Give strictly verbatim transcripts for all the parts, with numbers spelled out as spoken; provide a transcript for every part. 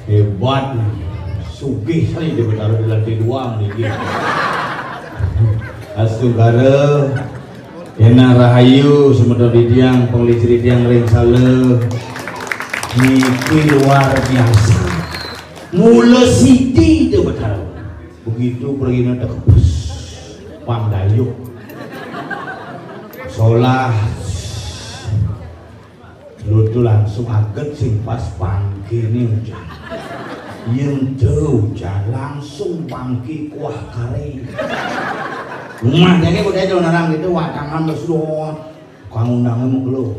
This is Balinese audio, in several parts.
Hebat. Sugih saja dia bertaruh di lantai dua mriki. Astungkara, Ena Rahayu, semeton titiang, panglicin titiang ring sala. Niki luar biasa. Mula siti dia bertaruh. Begitu pergina tekepes. Pang dayuk. Solah. Lu tu langsung aget sing pas bangkene ujan. Yen te ujan langsung bangke kuah kare. Rumah jane udah aja narang gitu, watangan wis luwat. Kang undange mengkelo.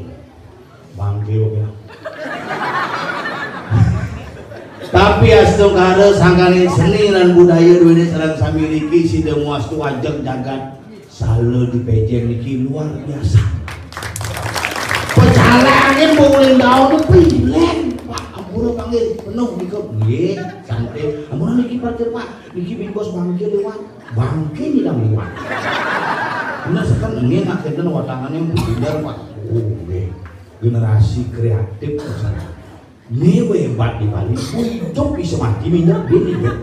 Bangke wae. Tapi astungkara sangkaning seni lan budaya duwene sareng sami niki sida muastu ajeng jagat. Sala di Pejeng niki luar biasa. Pejalane mbuh uling daun niku pilen, Pak, ampura panggih penuh niku. Nggih, santai. Ampun niki parkir, Pak. Niki bingkos bangke liwat. Bangke nyidang liwat. Bener seken nggih nak kenten watangane bener, Pak. Oh, nggih. Generasi kreatif pejalane. Ini hebat di Bali. Idup bisa mati, minder dia hidup.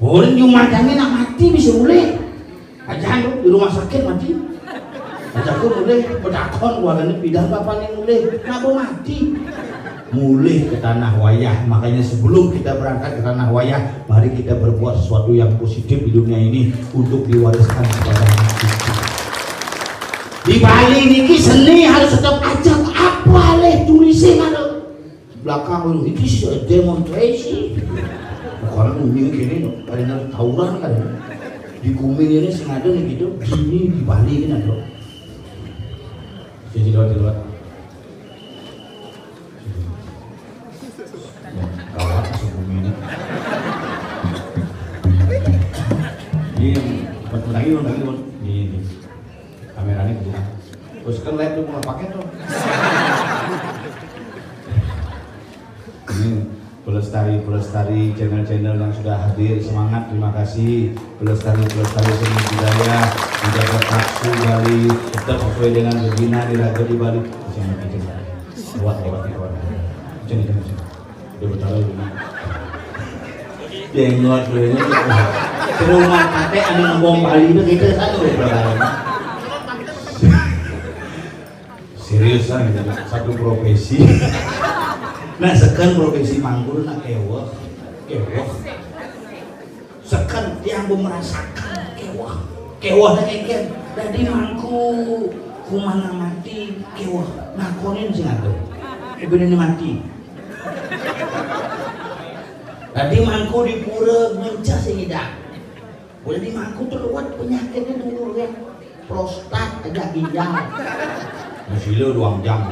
Orang jumadane nak mati bisa mulih. Aja lu di rumah sakit mati. Aja aku mulih, bertakon warganya pindah bapak ni mulih. Kenapa mati? Mulih ke tanah wayah. Makanya sebelum kita berangkat ke tanah wayah, mari kita berbuat sesuatu yang positif di dunia ini untuk diwariskan kepada anak cucu. Di Bali niki seni harus tetap ajak apa leh tulisin ada. Belakang lu, "This is a demonstration." Bukan bunyi gini, no. Pada nang tawuran kan. Di Kumin ini sing ada nih gitu, gini di Bali ini ada. Sini lewat, lewat. Ya, gawat masuk Kumin ini. Ini yang lagi, lagi, ini, ini. Kameranya gitu. Terus kan live tuh mau pakai tuh. Ini pelestari-pelestari channel-channel yang sudah hadir, semangat, terima kasih. Pelestari-pelestari seni budaya, menjaga paksu Bali, tetap sesuai dengan begina di raga di Bali. Jangan bikin lewat lewat di luar. Jangan jangan. Dia bertaruh di mana? Jengot dulu. Ke rumah kakek ada ngomong Bali itu kita satu berapa? Seriusan gitu, satu profesi. Nah, seken profesi mangku nak keweh, keweh. Seken tiang bu merasakan keweh, keweh nak keken. Dadi mangku kumana mati keweh. Nakonin sing ado. Ibune mati. Dadi mangku di pura ngencah sing idak. Boleh di mangku tuh lewat penyakitnya dulu ya. Prostat, ada ginjal. Masih lo ruang jam.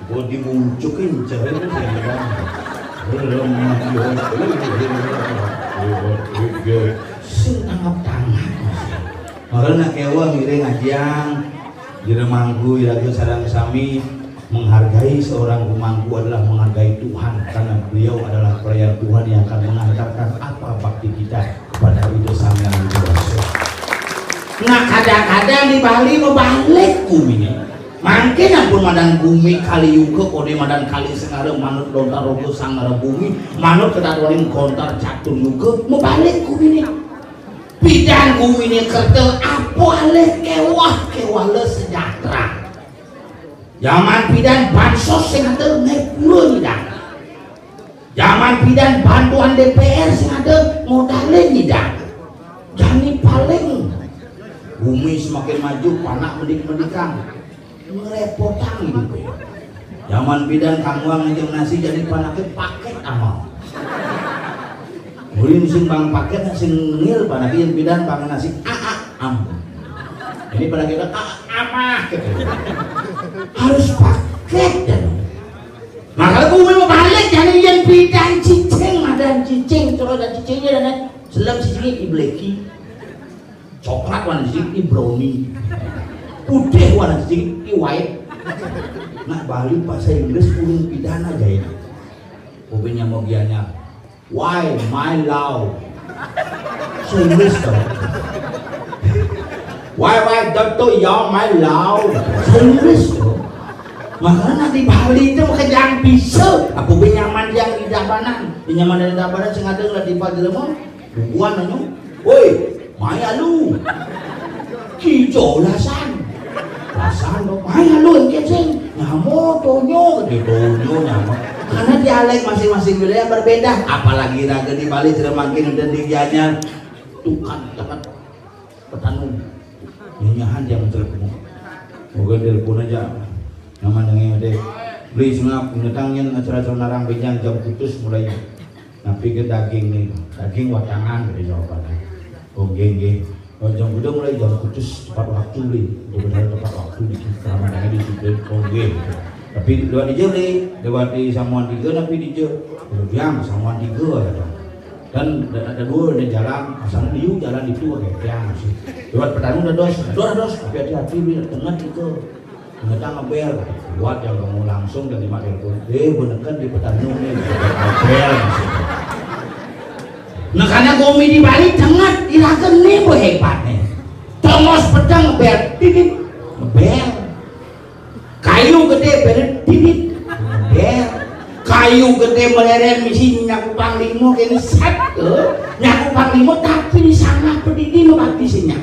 Gue dimuncukin cewek itu sih. Belum. Sing tanggap tangan. Orang nak keweh ngiring ajang. Jero mangku iraga sareng sami menghargai seorang pemangku adalah menghargai Tuhan, karena beliau adalah pelayan Tuhan yang akan mengantarkan apa bakti kita kepada Ida Sang Hyang Widhi Wasa. Nah, kadang-kadang di Bali mebalik gumine. Mangkin ampun madan gumi kali yuga, kode madan kali sengara manut lontar rogo sangara bumi, manut ketatuaning kontar catur yuga, mebalik gumine. Pidan gumine kerta apa alih kewah kewala sejahtera. Jaman pidan bansos sing ada nepura nyidang. Jaman pidan bantuan D P R sing ada modalin nyidang. Jani paling bumi semakin maju, panak medik-medikan. Ngerepotang hidup. Zaman pidan kamu ngejeng nasi jadi panake paket amal. Mulai musim bang paket sing ngil panake yang pidan bang nasi aa am. Ini pada kita aa amah gitu. Harus paket dan makanya gue mau balik jadi yang pidan cicing ada cicing terus ada cicingnya dan selem cicingnya ibleki. Coklat warna cicing i brownie. Putih warna cicing i white. Nak Bali bahasa Inggris kurung pidana aja ya. Kopinya mau gianya. Why my love? Inggris dong. Why why doctor ya my love? Inggris dong. Makanya di Bali itu kerjaan bisa. Apa bé nyaman yang di Tabanan? Di nyaman dari Tabanan sing ada lah di Pajelemon. Bukuan anu. Woi, maya lu. Kijo lasan. Lasan dong. Maya lu engke sing. Nyamo tonyo, gede tonyo nyamo. Karena dialek masing-masing wilayah berbeda. Apalagi raga di Bali tidak makin udah di Gianyar. Tukan tempat petanu. Nyanyahan dia mentelepon. Moga telepon aja. Nama dengan dek. Beli sengap ngetang yang acara-acara narang bejang jam putus mulai. Napi ke daging nih, daging watangan dari jawabannya. Oh, nggih, nggih. Oh, jam udah mulai jam putus tepat waktu, beli. Benar tepat waktu di Ramadan di situ. Oh, nggih. Tapi lewat di Jeli, lewat di Samuan Tiga, napi di Jeli. Kemudian Samuan Tiga ada. Dan ada dua di jalan, asal liu jalan itu agak tiang sih. Lewat petanu udah dos, dos, dos, tapi hati-hati, beli, tengah itu. Ngetang ngebel, kuat yang kamu langsung dan lima telepon. Eh, benekan di petanu nih, ngebel maksudnya. Nah, karena komi di Bali cengat, iraga nih bu hebat nih. Tongos pedang ngebel, titit, ngebel. Kayu gede bel, titit, ngebel. Kayu gede meleren misi nyaku panglimo kene set, eh. Nyaku panglimo tapi di sana pedidi mabati sinya.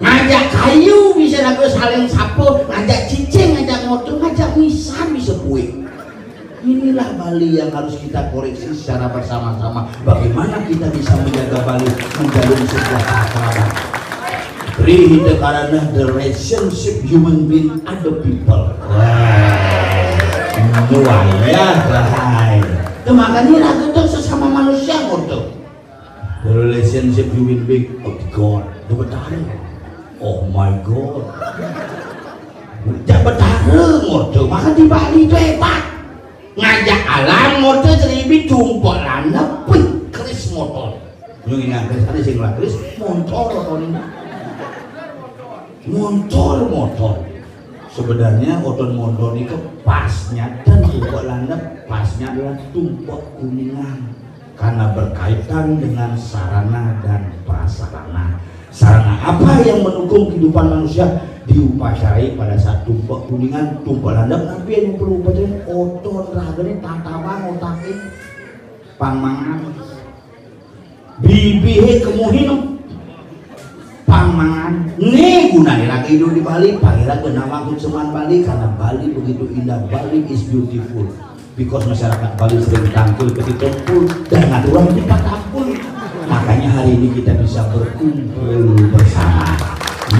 Ngajak kayu bisa lagu saling sapo, ngajak cicing, ngajak motor, ngajak misar bisa buik. Inilah Bali yang harus kita koreksi secara bersama-sama. Bagaimana kita bisa menjaga Bali menjalin sebuah keakraban. Rihita karena the relationship human being other people. Wah, luar biasa. Hai. Itu makanya ragu tuh sesama manusia, motor. The relationship you will make of God. The Betara. Oh my God. Cak Betara ngoto, maka di Bali itu hebat. Ngajak alam ngoto seribi tumpok lana pun keris motor. Yang ini keris ada sing keris motor atau ini. Motor motor. Sebenarnya oton motor ini kepasnya dan tumpok lana pasnya adalah tumpok kuningan. Karena berkaitan dengan sarana dan prasarana. Sarana apa yang mendukung kehidupan manusia diupasarai pada saat tumpek kuningan, tumpek landep, tapi yang perlu percaya otot rahagane tatabang otaknya pangmangan. Bibihe kemuhin pangmangan. Nih gunanya lagi hidup di Bali, panggil aku nama aku cuman Bali karena Bali begitu indah. Bali is beautiful. Because masyarakat Bali sering tangkil ke Titongkul dan ngaturang di Patapul. Makanya hari ini kita bisa berkumpul bersama.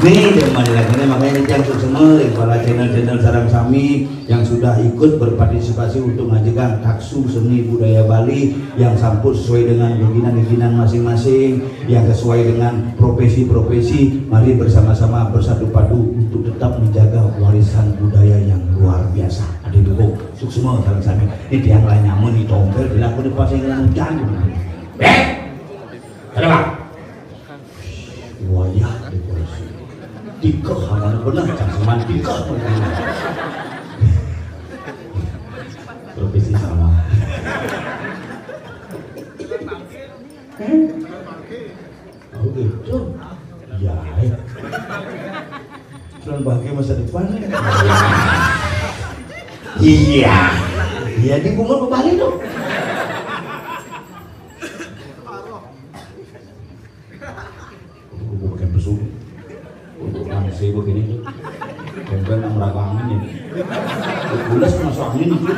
Nih, dan balik lagi nih, makanya ini yang semua para channel-channel sarang sami yang sudah ikut berpartisipasi untuk ngajegang taksu seni budaya Bali yang sampun sesuai dengan bikinan-bikinan masing-masing, yang sesuai dengan profesi-profesi. Mari bersama-sama bersatu padu untuk tetap menjaga warisan budaya yang luar biasa. Ada dukung. Suksma sareng sami. Ini tiang lah nyamun di tompel, bila aku di pasing hujan. Eh, ada bang. Wayah dekorasi. Tikeh, mana benar, cang seman tikeh. Profesi sama. Eh? Oh gitu. Ya, eh. Sudah pakai masa depan ya. Iya. Iya, di bunga berbalik dong. Gue pakai pesu. Untuk manusia begini tuh. Tempel yang meragangin ya. Udah masuk angin itu.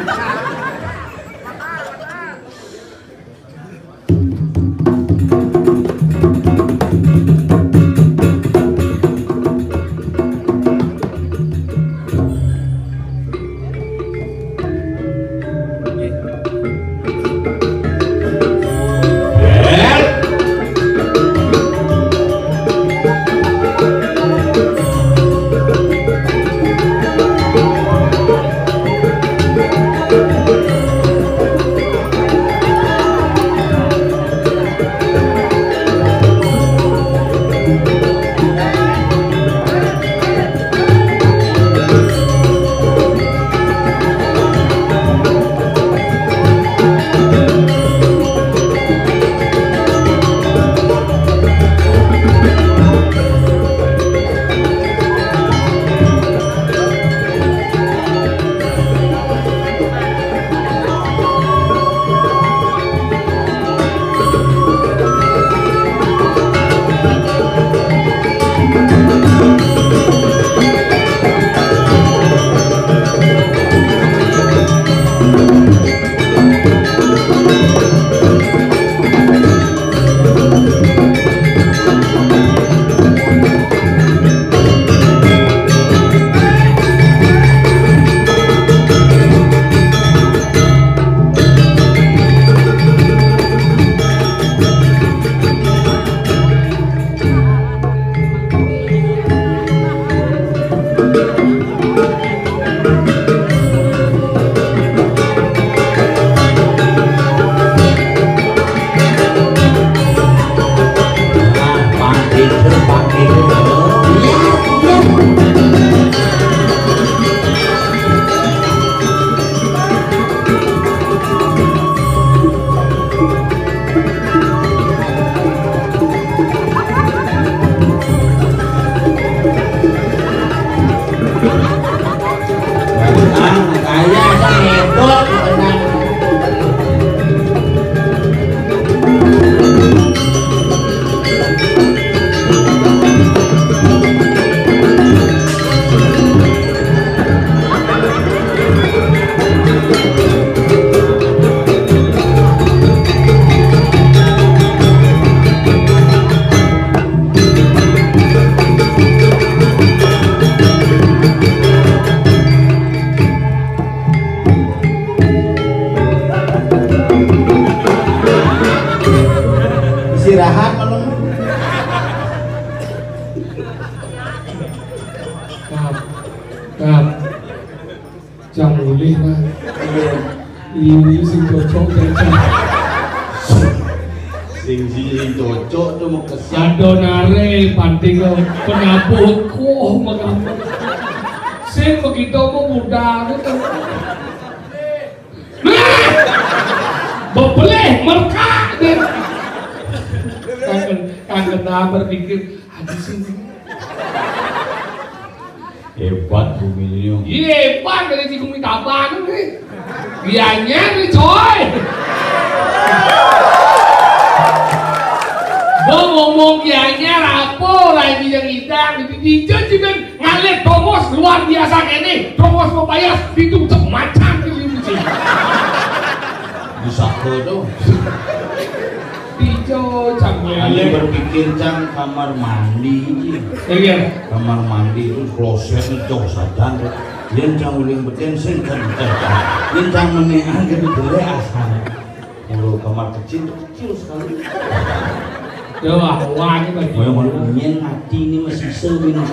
Istirahat malam. Kap, kap, cang mulih nah. Ini sing cocok, cang. Sing sing cocok tuh mau kesan. Ada nare panting lo penabuh koh makamu. Sing begitu mau muda gitu. Nah! Bebeleh merkak deh. Kangen, kangen berpikir, aduh sih. Hebat bumi ini. Iya, hebat dari si bumi taban nih. Gianyar nih, coy. Gua ngomong Gianyar apa lagi yang idang di Dijon juga ngalih tongos luar biasa kene. Tongos mau bayar itu macam ke sini sih. Bisa ke tuh. Dijon cang Ani ngalih. Berpikir cang kamar mandi. Iya. Kamar mandi itu klosetnya jauh saja tuh. Yang cang uling beten sing kan. Yang cang menean gitu boleh asal. Kalau kamar kecil tuh kecil sekali. Yo, awak ni bagi. Kalau nyen mati ni masih seminit.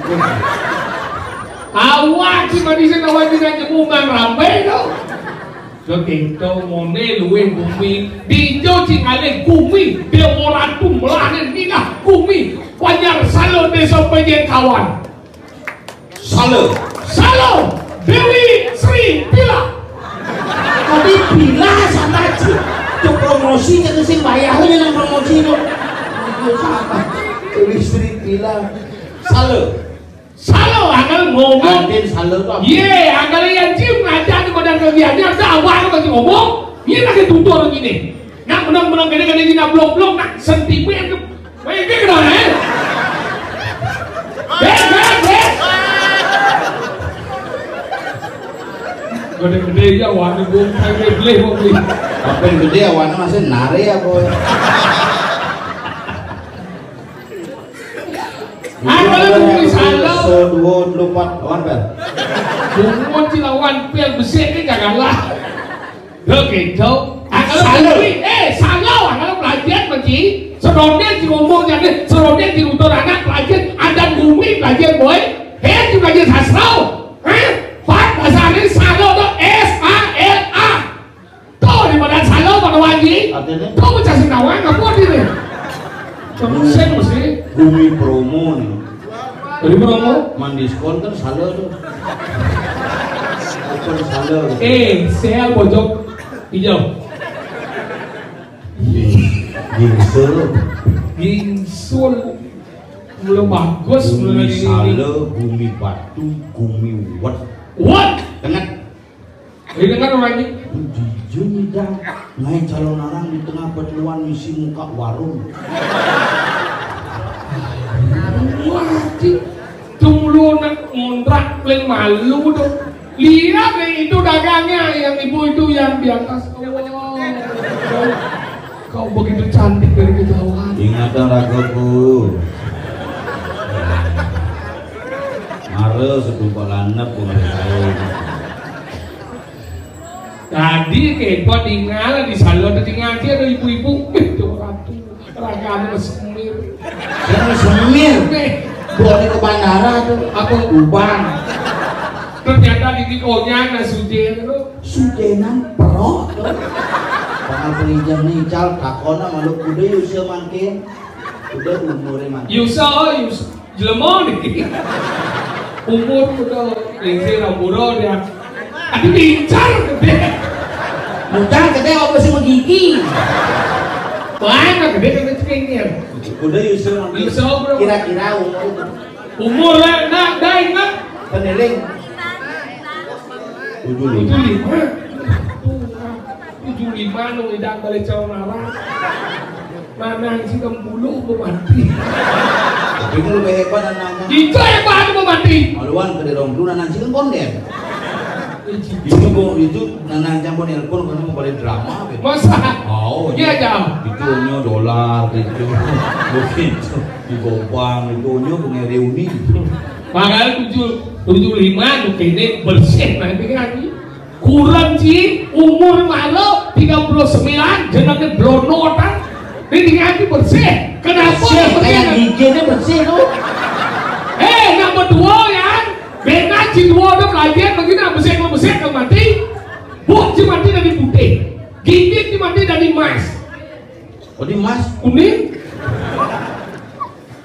Awak si manusia kawan dengan jemur bang rambai tu. Begitu mone luwih bumi, dijo cing alih bumi, dewa ratu melahne minah bumi, Banjar Salo desa Pejen kawan. Salo. Salo, Dewi Sri Pila. Tapi Pila sama aja. Tuh promosi kan sing bayar aja nang promosi tuh. Itu sama. Dewi Sri Pila. Salo. Salo angel ngomong. Kantin salo tuh apa? Ye, angel yang cium aja di badan kalian. Yang ada awal masih ngomong. Ini lagi tutur gini. Nak menang-menang gini-gini nak blok-blok nak sentimen tuh. Baik dia kenal eh. Baik, baik, baik. Gede-gede ya warna gue pengen beli mau beli. Apa yang gede ya warna masih nare ya boy. Angel bumi salo. Sodwo lupat lawan pel. Bungut si lawan pel besik ni gak kalah. Lho gitu. Angel salo. Bumi, eh salo angel pelajar mesti. Seronde di ngomong jadi seronde di utur anak pelajar adat bumi pelajar boy. Eh di pelajar sastra. Eh, Pak dasarnya salo tuh S A L A. Tuh di badan salo pada wanji. Artinya? Tuh pecah sing nawang apa dia? Terus sing mesti. Bumi promo nih. Bumi promo? Man diskon kan salo tuh. Bukan salo. Eh, sel pojok hijau. Gingsul. Gingsul. Mulai bagus, mulai ini. Bumi salo, bumi batu, bumi wet. Wet. Tengah. Ini kan orang ini. Dijun dah. Naik calon orang di tengah pertemuan misi muka warung. Wah, tunggu nak ngontrak paling malu tuh. Lihat nih itu dagangnya yang ibu itu yang di atas. Oh, kau begitu cantik dari kejauhan. Ingatan ragaku. Mare setumpuk lanep. Tadi kepot tinggal di salon tadi ngaji ada ibu-ibu. Wih, tuh ratu. Ragane semir. Yang semir. Boleh ke bandara tuh. Apa? Ubang. Ternyata di tikonya ada sujen tuh. Sujenan perok tuh. Pangan penginjam nical takona malu kuda yusya mangkin. Udah umurnya mangkin. Yusya, oh, yusya. Jelema ni. Umur udah lingsir ampura dia. Aduh, pincar gede. Mudah gede apa sih menggigi? Banyak gede kan kecengir. Udah Yusuf. Yusuf, bro. Kira-kira umur. Umur lah, nah, dah ingat. Peneling. Tujuh lima. Tujuh lima. Tujuh lima nu idang balik calon arah. Mana si kempuluh mau mati. Tapi lu lebih hebat anaknya. Itu hebat mau mati. Maluan ke dorong dulu nanang sih kan konden. Itu bu itu nanang campur nelpon karena mau balik drama. Masa? Oh, iya jam. Itu nyo dolar itu. Begitu. Di Gopang itu nyo punya reuni. Padahal tujuh tujuh lima tuh kene bersih nanti kan. Kurang sih umur malu tiga puluh sembilan jenenge blonotan. Ini diganti bersih. Kenapa? Bersih, kayak giginya bersih tuh. Eh, nomor dua ya. Benar si dua udah belajar begini bersih bersih ke mati. Buk si mati dari putih. Gigit si mati dari emas. Oh, di emas? Kuning.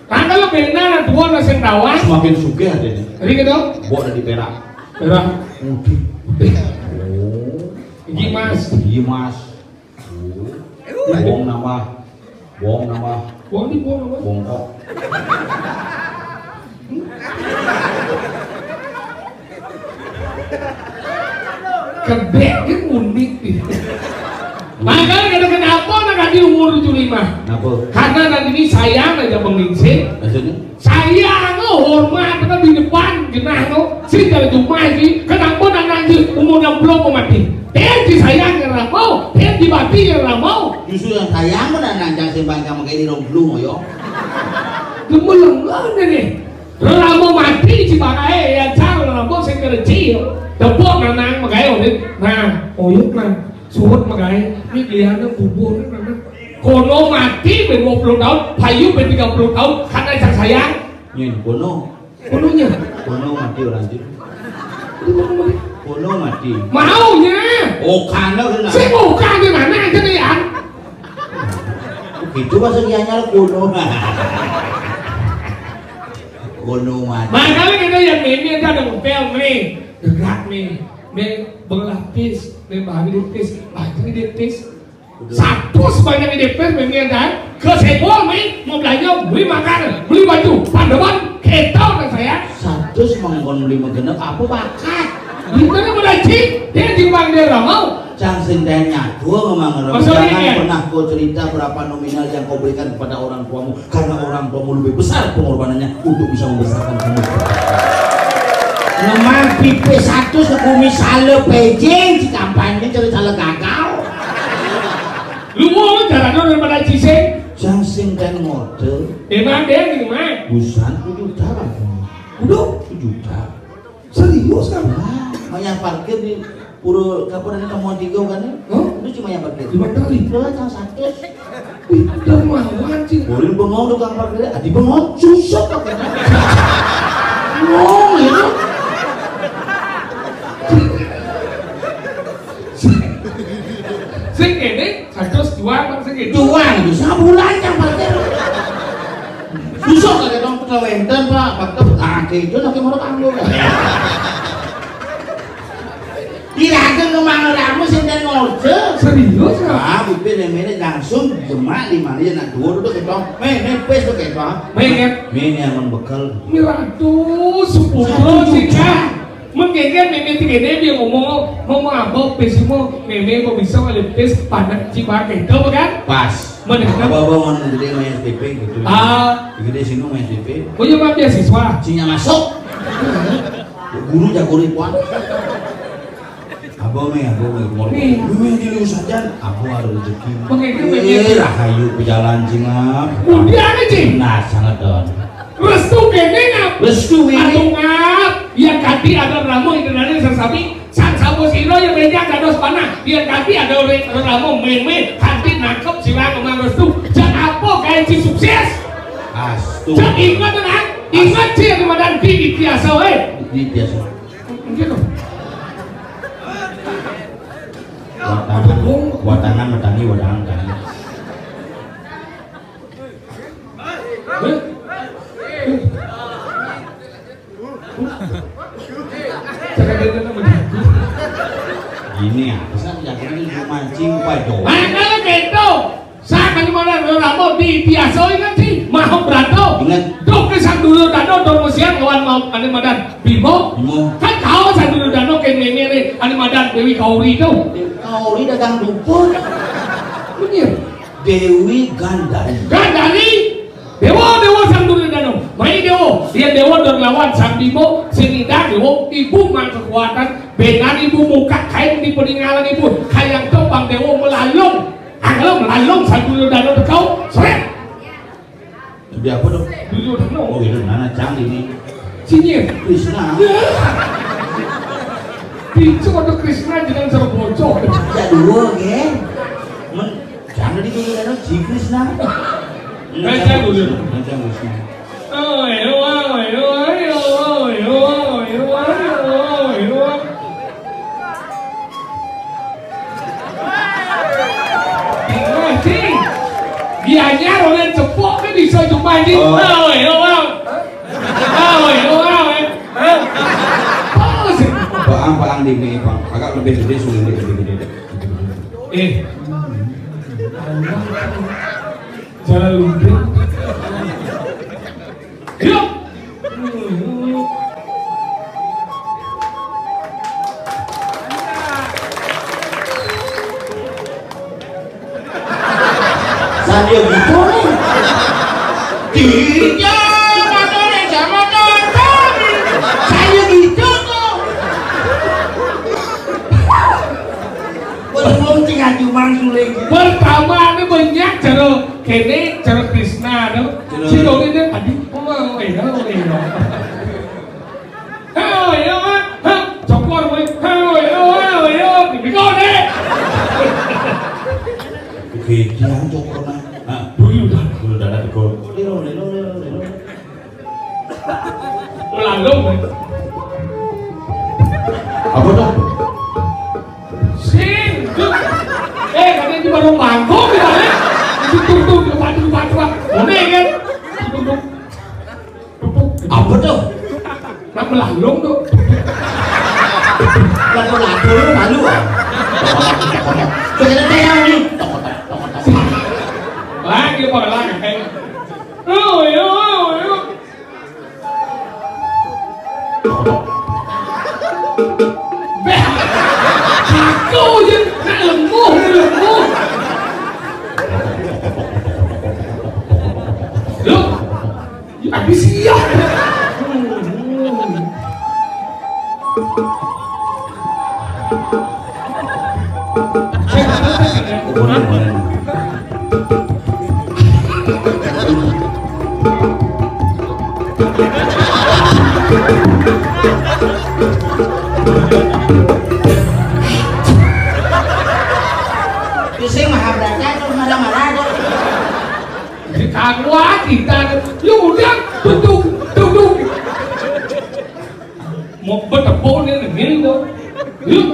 Kan kalau benar dua nasi tawar. Semakin suka aja nih. Jadi gitu. Buk dari perak. Perak. Putih. Putih. Oh. Gigi emas. Gigi emas. Bohong nambah. Bohong nambah. Bohong di bohong apa? Bongkok. Kedek dia unik nih. Makanya kata kenapa nak ganti umur tujuh lima? Kenapa? Karena nanti ini sayang aja pengingsir. Maksudnya? Sayang, oh, hormat kan di depan genah no. Si jalan rumah si, kenapa nak nanti umur enam puluh mau mati? Dia disayang yang ramau, dia dibati yang ramau. Justru yang sayang mana nanjang sing bangkang makanya di rong belum yo. Gemeleng lah nih. Lelamo mati si bakae ya car lelamo sing kereci yo. Tepuk nanang makanya udah. Nah, oyuk nah. Suwet makae, ini liane bubur kan. Kono mati ben dua puluh tahun, payu ben tiga puluh tahun, karena yang sayang. Nyen kono. Kononya. Kono mati orang itu. Ini kono mati. Kono mati. Maunya. Oh, karena kena. Saya mau kaget mana aja nih ya. Gitu bahasa dianya kono. Kono mati. Makanya kita yang ini ada ngepel nih, gerak nih, nih berlapis, nih baru dipis, lagi dipis. Satu sebanyak di D P R memang kan ke Senggol main mau belanja, beli makan, beli baju, pandeman kita orang saya. Satu semangkon beli menggenep apa bakat? Kita kan udah cik, dia di uang dia mau. Cang sing tanya, gua memang orang. Maksudnya jangan pernah kau cerita berapa nominal yang kau berikan kepada orang tuamu, karena orang tuamu lebih besar pengorbanannya untuk bisa membesarkan kamu. Ngemang pipe satu sekumi sale pejeng di kampanye cari sale gagal. Lu mau lu jalan daripada cising. Cang sing dan ngode. Emang dia di rumah. Busan tujuh juta bang. Udah tujuh juta. Serius kan? Wah, mau yang parkir di Pura kapan ada temuan tiga kan ya? Hah? Itu cuma yang parkir. Cuma kali. Itu lah yang satu. Wih, udah mau anjing. Boleh bengong tukang parkir, adi bengong susah pakai. Bengong ya. Sing kene satu dua apa sing kene? Dua itu sabulan yang parkir. Susah kagak dong pegawai enten pak, bakal pakai itu lagi mau tanggung. Iraga ngemang ramu sing den ngorja. Serius ya? Ah, bibir yang ini langsung jemak lima dia nak dua tu kita. Meh, meh pes tu kita. Meh, meh. Meh ni yang bekal. Miratu sepuluh sih kan. Mengkengken meme tiga dia ngomong ngomong apa pes semua meme mau bisa ada pes panak cibak itu kan? Pas. Mana kita? Apa apa mau gede main S P P gitu. Ah. Gede sini main S P P. Oh iya pak beasiswa. Sinyal masuk. Guru jago ribuan. Abang meh, abang meh, mau Nih. Lu yang dulu saja, abang ada rezeki. Pakai itu, pakai Eh, itu. Rahayu pejalan cingap. Mudian aja. Nah, sangat don. Restu kene ngap. Restu ini. Atuh ngap. Yang kati ada ramu internalnya sesami. Sang sabu siro yang reja kados panah. Yang kati ada orang ramu meme. Kati nangkep silang emang restu. Jangan apa kayak si sukses. Astu. Jangan ingat kan? Ingat sih yang madan di biasa eh. Di biasa. Gitu. Watangan, watangan matani wadangan tani. Ini ya, bisa menjadi mancing pai dong. Makanya gitu. Saya kan mana lo ramo di biasa ingat sih, mau berato. Ingat. Dok ke sang dulu dano dong siang lawan mau ane madan. Bimo? Bimo. Kan kau satu dulu dano ke meme ni, ane madan Dewi Kauri tu. Kauri dagang dukun. Bener. Dewi Gandari. Gandari. Dewa, dewa sang dulu dano. Mai dewa, dia dewa dan lawan sang Bimo, sini dah dewa, ibu mang kekuatan, benar ibu muka kain di peninggalan ibu, kayang topang dewa melalung, anglo melalung sang dulu dano tekau, seret. Lebih apa dong? Duryodana. Oh, itu nana cang ini. Sini ya? Krishna. Ya. Pintu atau Krishna jangan sama bocor. Ya dua, geng. Men, jangan di Duryodana, si Krishna. Rancang, Gus. Rancang, Gus. Gianyar oleh cepok kan bisa jumpa anjing. Oh. Apa sih? Baang, baang di mie, Bang. Agak lebih gede, sulit lebih gede. Eh. Jalan lumpur. Yuk. Saya gitu nih. Tidak, motornya sama motor. Saya gitu tuh. Wong tinggal cuma suling. Pertama ini banyak cara kene, cara Krishna tuh. Si Doni ini tadi, oh, oh, iya, oh, iya. Heo, heo, ha, ha, cokor, weh. Heo, heo, heo, heo. Bego, deh. Oke, dia cokor, nah. Nah, dulu udah, dulu udah, dulu. Lelo, lelo, lelo, lelo. Melalung, weh. Apa tuh? Sing, duk. Eh, katanya di warung bangkok, ya, eh. Itu tuh, tuh, di depan, di depan, di depan. Mana, kan? Tuh, tuh, tuh. Apa tuh? Nak melalung tuh. Lagu-lagu lu malu, ah. Pengen teh yang ini. Lagi apa lagi? Oh, iya, oh, iya. Beh, aku aja nak lembuh, nak lembuh. Lu Habis iya. Bisa maha berangkat, terus marah-marah, kok. Ditangwa kita. Ya udah, duduk, duduk. Mau bertepuk nih, ngene tuh. Yuk.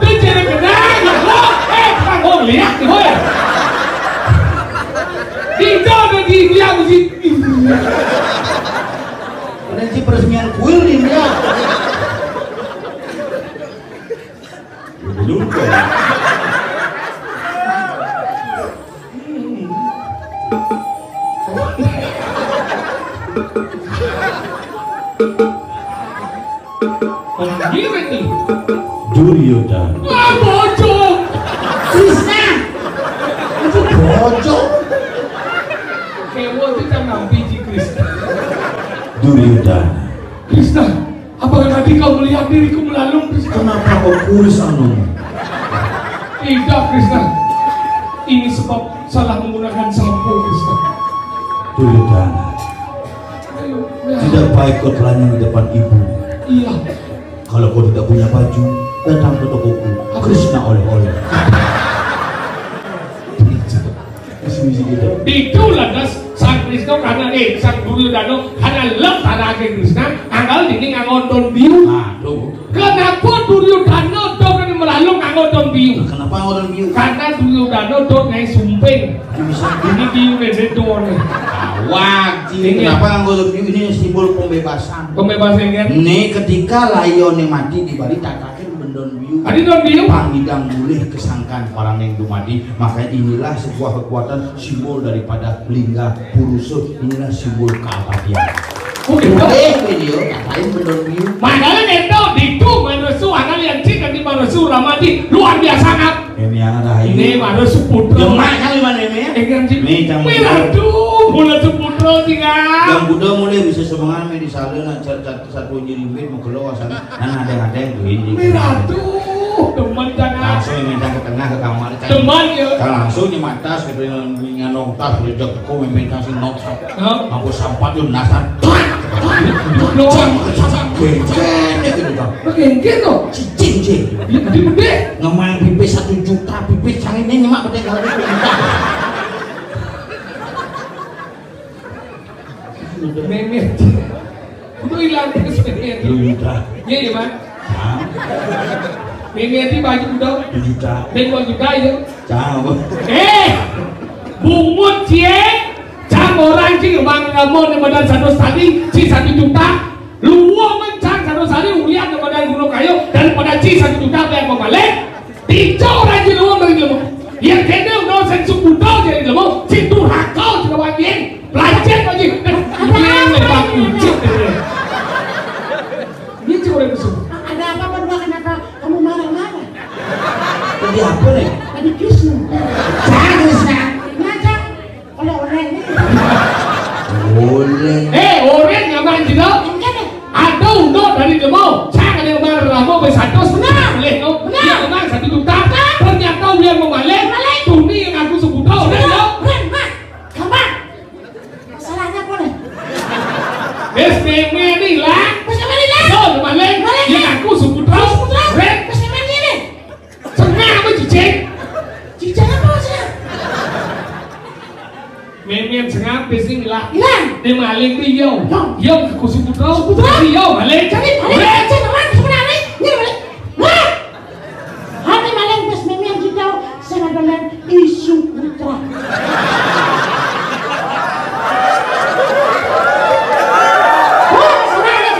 Dia jadi kenal, ya, kok. Eh, kan gua lihat nih, boy. Kita udah di dia mesti. Ada si peresmian kuil di dia. Lupa. Gimana nih? Duryodhana. Wah, bocor. Krishna. Itu bocor. Kayak mau kita ngambil di Krishna. Duryodhana. Krishna. Apakah nanti kau melihat diriku melalung, Krishna? Kenapa kau kurus anumu? Tidak, Krishna. Ini sebab salah menggunakan sampo, Krishna. Duryodhana. Ayo, ya. Tidak baik kau telanjang di depan ibu. Iya. Kalau kau tidak punya baju, datang ke tokoku. Apa? Krishna oleh-oleh. Itu lantas Sang Krishna karena, eh, Sang Duryodhana karena lem tanah ke Krishna, anggal dini nganggo don biu. Aduh. Kenapa Duryodhana don ini melalung nganggo don biu? Kenapa nganggo don biu? Karena Duryodhana don naik sumping. Bisa. Ini biu gede don. Awak, ini. Iya. Kenapa nganggo don biu? Ini simbol pembebasan. Pembebasan, kan? Ini ketika layone mati di Bali, tatakin bendon biu. Tadi don biu. Pangidang mulih kesangkan para neng dumadi. Maka inilah sebuah kekuatan simbol daripada lingga purusa. Inilah simbol keabadian. Oke, Pak. Eh, video, katain bendon biu. Makanya nento ditu manusia, anak yang cik nanti manusia ramadi luar biasa, kan? Ini anak dah. Ini manusia putra. Demak kali mana ini, ya? Eh, kan, cik. Nih, kamu. Wih, aduh, manusia putra, cik, kan? Yang Buddha mulai bisa semangat, nih, di sana, nah, cat, cat, satu jirimbit, mau keluar sana. Kan ada-ada yang beli. Miratu, demen jangan. Langsung yang minta ke tengah ke kamar, kan. Demen, ya. Kan langsung di atas, gitu, yang nganong tas, rejek teko, minta si nok. Hah? Mampu sampat, yuk, nasar. Doang. Cang, cang, cang, gitu, kan. Oke, gitu. Cicing, cing. Gedé, gedé. Ngemang pipis satu juta, pipis cang ini nyemak betul kalau itu. Mémét. Udah hilang terus mémét. Dua juta. Iya, iya, Bang. Hah? Mémét di baju udah. Dua juta. Dan dua juta ya. Cang apa? Eh, bungut cie. Cang orang ci, Bang Ramon yang modal satu tadi, ci satu juta. Luwung men cang satu sari ulian daripada gunung kayu, daripada ci satu juta biar mau balik. Tiga orang ci luwung dari ilmu. Yang kena undang sing subuto jadi ilmu, ci durhaka ci wajin. Belajar wajin. Ada apa? Ini ci orang musuh. Ada apa berdua, kenapa kamu marah-marah? Tadi apa nih? Tadi Krisna. Jangan Krisna. Ngaca. Oleh-oleh ini. Boleh. Eh, orang nyaman juga. Enggak deh. Ada unduk dari ilmu. Cang ada yang marah lama bersatu. Benar. Boleh, no? Benar. Dia menang satu juta. Benar. Ternyata dia mau balik. Balik. Tuni yang aku sebut tahu, udah, no? Benar, Mak. Gampang. Masalahnya apa nih? Wis mémét hilang. Wis mémét hilang. Yo, balik. Balik. Yang aku sebut tahu. Sebut tahu. Ren. Wis mémét ini. Sengak apa cicing? Cicing apa sih? Mémét sengak, pis hilang. Hilang. Dia maling dia yo. Yo. Yo, aku sebut tahu. Sebut tahu. Yo, balik. Jadi balik. Ren. Cek teman sebenarnya. Ini balik. Wah. Hati maling pas mémét kita, saya dolan isu putra. Wah, sebenarnya.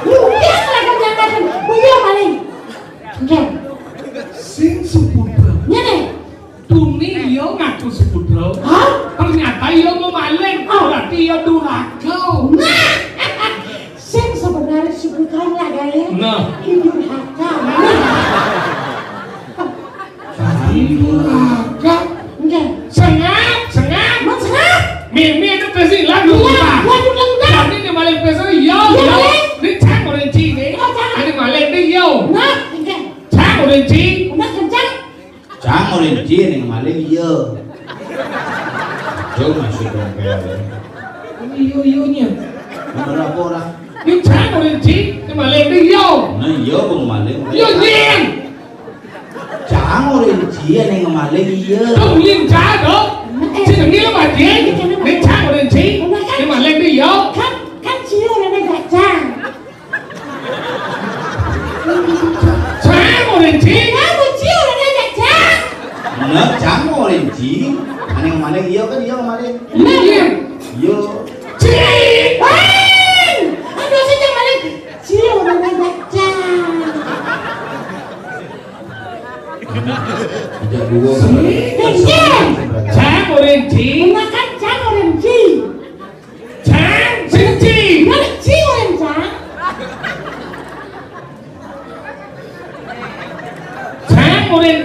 Lupa lagi jangan. Iya, maling. Oke. Sing suputra. Ngene. Tuni yo ngaku suputra. Hah? Ternyata yo mau maling. Oh. Berarti yo durhaka. Nah. Sing sebenarnya suputra lah gawe. Nah. Durhaka. Nah. Durhaka. Enggak. Sengak, sengak. Mas sengak. Mémét itu pasti lagu. Iya, lagu, lagu. Tapi ini maling pasti yo, iya, yo. Maling. Ini cang orang ci ini. Iya, cang. Ini maling ini yo. Nah, enggak. Cang orang ci. Enggak kencang. Cang orang ci ini maling iya. Jauh masuk dong kayak. Ini yo yo nya. Nomor apa orang? Ini cang orang ci, ini maling ini yo. Nah, iya bang maling. Yo nyen. Cang orang ci yang ngemaling iya. Kau nyen cang dong. Ci nyen lo mati. Ini cang orang ci, ini maling ini yo. Kan, kan ci orang ada cang. Cang orang ci. Kamu ci orang ada cang. Nah, cang orang ci. Ane ngemaling iya kan iya ngemaling. Iya. Iya. Ci. Hei! Aduh, saya maling. Ci orang ada cang. Tidak dua. Iya. Cang orang ci. Makan cang orang ci. Cang, sing ci. Mana ci orang cang? Cang, orang.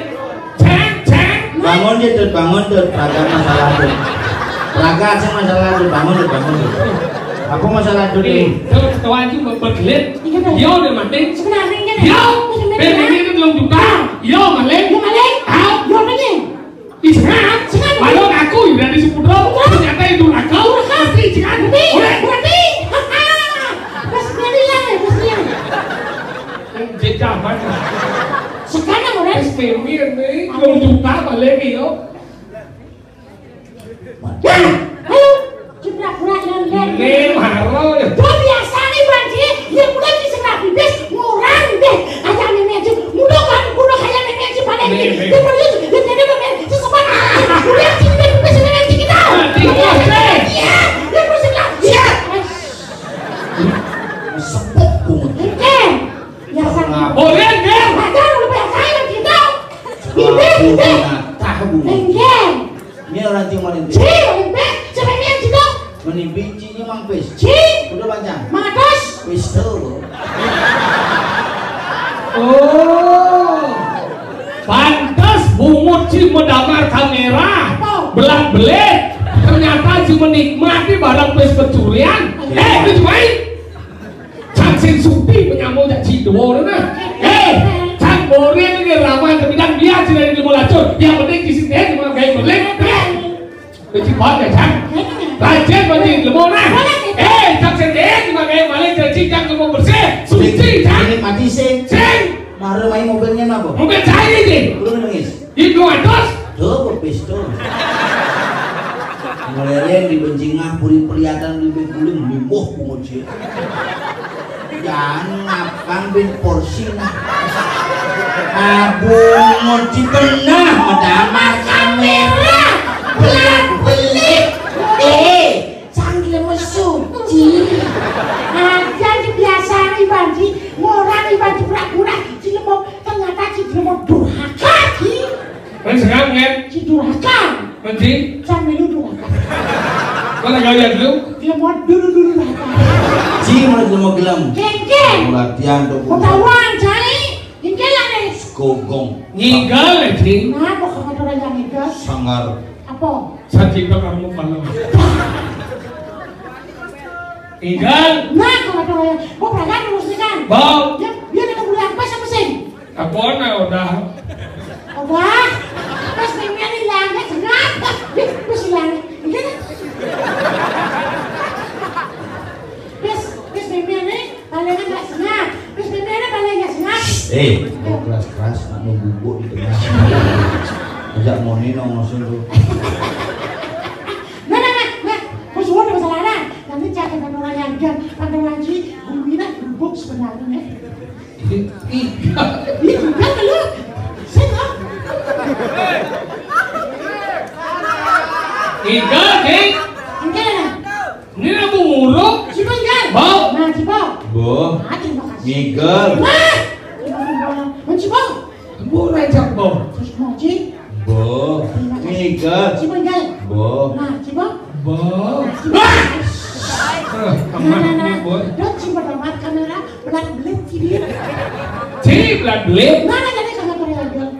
Cang, cang. Bangun ya, Dut, bangun, Dut. Raga masalah, Dut. Raga aja masalah, Dut. Bangun, Dut, bangun, Dut. Apa masalah, Dut, eh, ini? Terus kawan itu berkelit. Iya, Dut. Dia udah mati. Sebenarnya, iya, Dut. Dia. Sebenarnya. Bebek ini belum juga. Dia maling. Dia maling. Tahu? Dia maling. Ih, sehat. Sehat. Malah aku udah di Suputra. Ternyata itu nakal. Nakal. Berarti, jangan. Berarti. Oleh. Berarti. Mas Merian ya, Mas Merian. Jejak banget. Sekarang, Mas. Mas Merian nih, belum juga balik nih, yo. Nah, ayo. Jebrak-brak, Len, Len. Ini maro ya. Kok biasa nih, Bang Ji? Ya, udah di sebelah bibis, ngurang deh. Aja nih, Ji. Udah kan, udah kayak nih, Ji, pada ini. Nih, nih. Dia perlu, dia jadi, dia main sesepan. Udah, sini deh, bibis, sini deh, kita. Nah, tiga, deh. Iya, dia perlu sebelah. Iya. Sepuk, bungut. Oke. Ya, sang. Boleh, deh. Ada, udah biasa, Bang Ji. Bibis, bibis. Tahu, bungut. Oke. Ini orang cing maling. Ci, orang pes, siapa yang yang cing dong? Meni biji ni mang pes. Ci. Udah panjang. Mangatus. Pistol. Oh. Pantes bungut ci medamar kamera. Apa? Belang belit. Ternyata ci menikmati barang pes pencurian. Iya. Eh, itu cuma. Cang sing supi penyambung cak ci dua nah. Eh, cang borin ini ramai tapi dan dia tidak ilmu lacur. Yang penting di sini dia cuma kayak belit. Beci banget ya, cang. Rajin beci ilmu nah. Eh, cang sing dia cuma kayak balik jadi cang ilmu bersih. Suci, cang. Ini mati sing. Sing. Mare mai mobilnya napa? Mobil saya ini. Turun nangis. Itu atas. Tuh, pistol. Ngeleren di bencingah puri perlihatan di begulung, limbuh pungut sih. Jangan ngapang bin porsi nah. Abung di benah, damar kamera. Belak-belik. Eh, sang dia mesu, Ji. Aja di biasa Iban Ji, ngorang Iban Ji pura-pura, Ji lemot, ternyata Ji lemot durhaka, Ji. Kan sekarang kan? Ji durhaka. Kan Ji? Sambil lu durhaka. Mana gaya dulu? Dia mau dulu-dulu durhaka. Ji mana gelem gelem. Kengkeng. Latihan tuh. Ketahuan, Cai. Kengkeng lah nih. Skogong. Ngigal ya, Ji? Nah, kok kamu orang yang ngigal? Sanggar. Apa? Saji kamu kalau. Ikan. Nah, kalau ada orang, gua peragaan terus nih kan. Bau. Ya, dia ada kuliah apa sama sih? Apa na udah? Udah. Terus mimpian hilangnya kenapa? Dia terus hilangnya. Iya kan? Terus, terus mimpian nih palingan nggak senang. Terus mimpian paling nggak senang. Eh, kok keras-keras nak nunggu gua di tengah. Ajak moni nong ngosong tuh. Nah, nah, nah, nah. Bos, gua udah masalah. Nanti cari orang yang gan, pada ngaji, gumina, gubuk sebenarnya. Ih, ih, lu. Sing, ah. Iga, Ding. Enggak, nah. Ini aku nguruk. Cipo, enggak. Bau. Nah, Cipo. Boh. Ah, terima kasih. Ngigel. Nah. Terima kasih, Bang. Bang Cipo. Mbok ora jak, Mbok. Terus mau, Ji? Mbok. Minggat. Cipo, enggak? Mbok. Nah, Cipo. Mbok. Nah, Cipo. Ah, nah, nah, nah. Mbok. Dot Cipo dapat kamera, belat belit, Cipo. Ci, belat belit. Nah, nah, jadi kamera, Bang.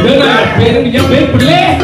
Dengar, ben, ya, ben, boleh.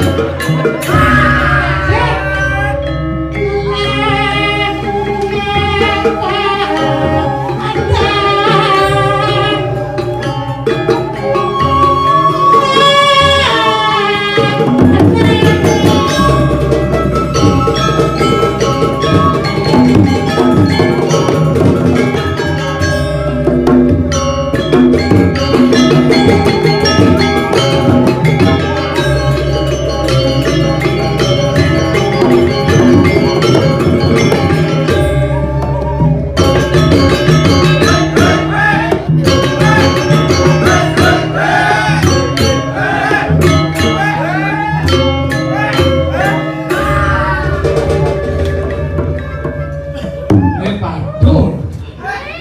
Eh, padahal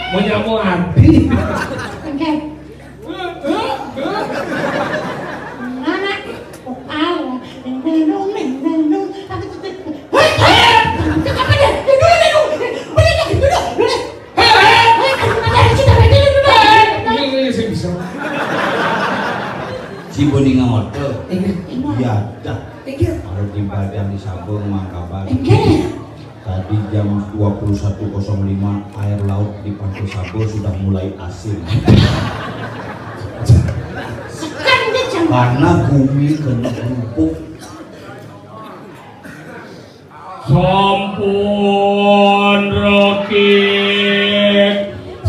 mau nyamuk hati. Oke. Mana? Oh, Allah. Neng, neng, neng, neng, neng. Tapi tetep. Hei, hei. Apa dia? Dia dulu, dia dulu. Boleh, dia dulu, dulu. Hei, hei. Hei, aku kata dia sudah, dia dulu, dulu. Ini, ini, saya bisa. Si Boni ngotot. Iya. Iya, dah. Iya. Harus dibaca di sabun, mangkaban. Iya. Tadi jam dua puluh satu kosong lima, air laut di Pantai Sabo sudah mulai asin. Sekarang dia jam. Karena bumi kena kerupuk. Sampun rekik.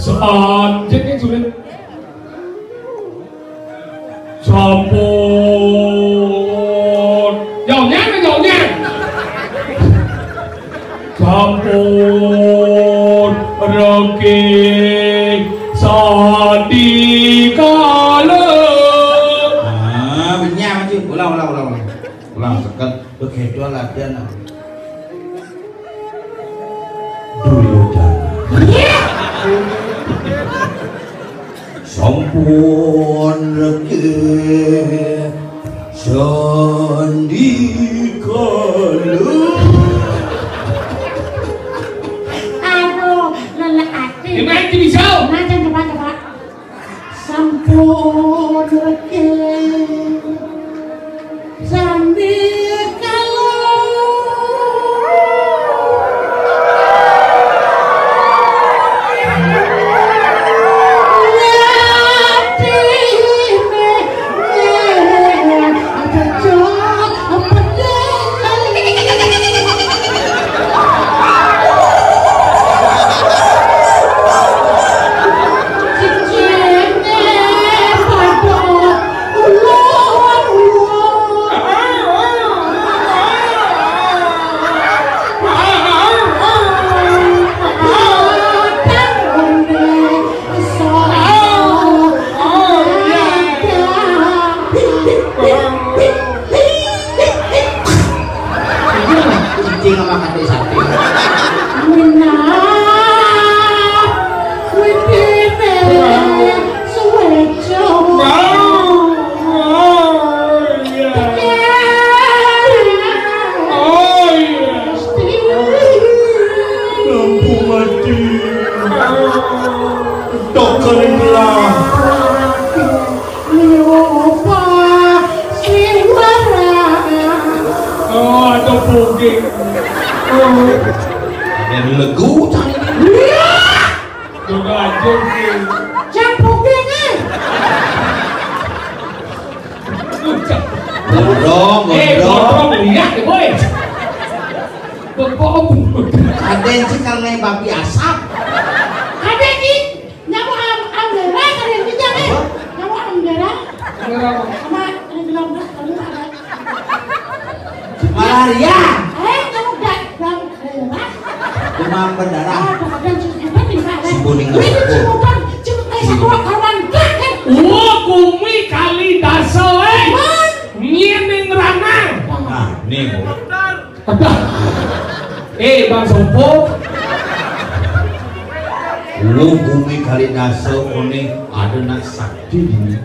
Sanjek ya, Sulit. Sampun. Jauhnya, jauhnya. Sampun rengking sandikala. Ah, benyah maju. Ulang, ulang, ulang, ulang. Ulang, seket. Begitu latihan. Sampun reké sandika lu. Aduh, lelah ati. Gimana itu bisa? Nah, coba, coba. Sampun reké sandika lu. Cicing sama kate sate. Minah, witine suwejo. Oh, iya. Oh, iya. Lampu mati. Tok kering belah. Lupa sing marah. Oh, ada bogeng. Oh. Ada legu cari. Iya. Coba aja sih. Cak bogeng, eh. Gondrong, eh, gondrong. Gondrong lihat ya, boy. Bengkok. Ada yang sih kalau naik babi asap. Ada, Ki. Nyamuk am-, amdara, ada yang kejar, eh. Apa? Nyamuk amdara. Amdara apa? Sama yang gelap, dah. Kalau ada. Malaria. Eh, nyamuk da-, da-, daerah. Demam berdarah. Ah, ada yang sih, hebat nih, Pak, eh. Si kuning. Wih, apa? Cimutan, cimutan, eh, satu kawan, kan, kan. Wah, Gumi Kali Dasa, eh. Man. Nyiening ranang. Nah, nih, Bu. Aduh. Eh, Bang Sopo. Lu Gumi Kali Dasa, one ada nak sakti dini.